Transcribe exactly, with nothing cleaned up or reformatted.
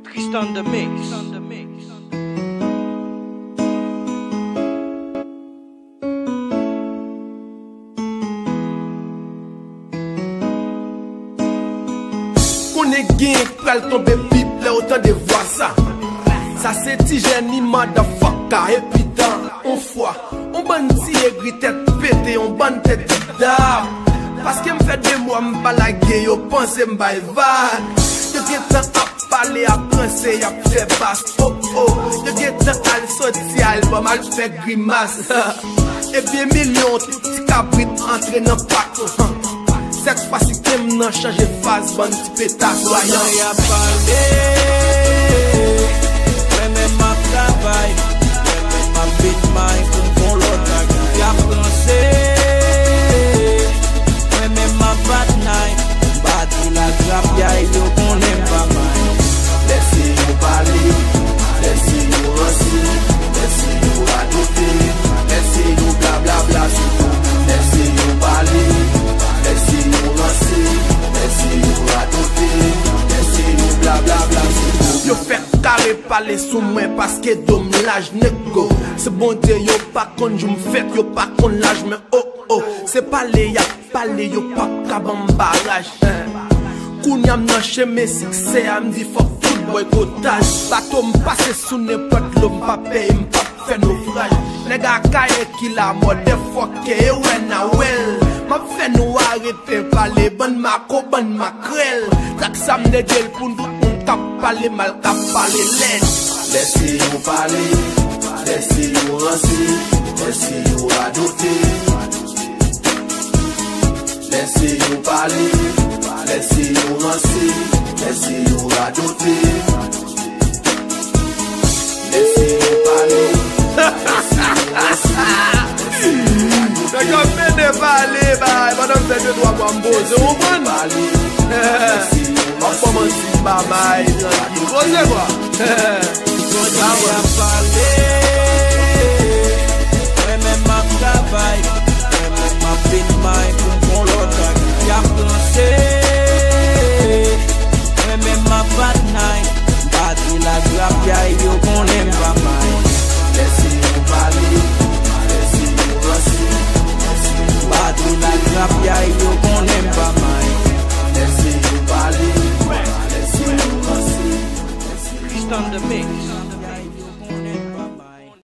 Tristan the Mix. Konnen gen k pral tonbe bip lè w tande vwa sa. Sa se ti jèn ni madafaka epi dan on fwa. On bann ti egri tèt pete, on bann tèt didap. Paske m fè de mwa m pa lage, yo panse m bay vag. Yo gentan ap pale, ap ranse, y ap fè bas. Oh, oh. Yo gentan al soti albòm, al fè grimas. Ebyen milyon tout ti kabrit antre nan pak. Sèt fwa si ke m nan chanje faz, bann ti peta swayan. Y ap pale, mwen menm m ap travay, mwen menm m ap beat may pou m fè yon lòt bagay. Y ap ranse, mwen menm m ap bat nay, m pa di la grapyay, yo konnen m pa may. Lèse yo pale, lèse yo ranse, lèse yo radote, lèse yo blablabla sou tou, lèse yo pale, lèse yo ranse, lèse yo radote, lèse yo blablabla sou tou. Yo fèk kare pale sou mwen paske do m laj nego. Se Bondye yo pa konn jou m fèt, yo pa konn laj mwen, oh, oh. Se pale y ap pale, yo p ap ka ban m baraj. Kounye a m nan chemen siksè a, m di fòk tout bòykotaj. Bato m pase sou nenpòt dlo, m pa pè e m p ap fè nofraj. Nèg Akayè ki lamò, dèfòkè e wè n a wè l. M ap fè nou arete pale, bann mako, bann makrèl. Trak sa m dedye l pou n tout moun k ap pale mal, k ap pale lèd. Lèse yo pale, lèse yo ranse, lèse yo radote. Lèse yo pale, lèse yo ranse, lèse yo radote. Lèse yo pale, lèse yo ranse, lèse yo radote. Nèg yo ap mete pale, bay, pandan m fè de twa bwa m poze, ou konprann? Lèse yo ranse, m ap kòmanse babay, trankil, poze kwa. Kounye a pale,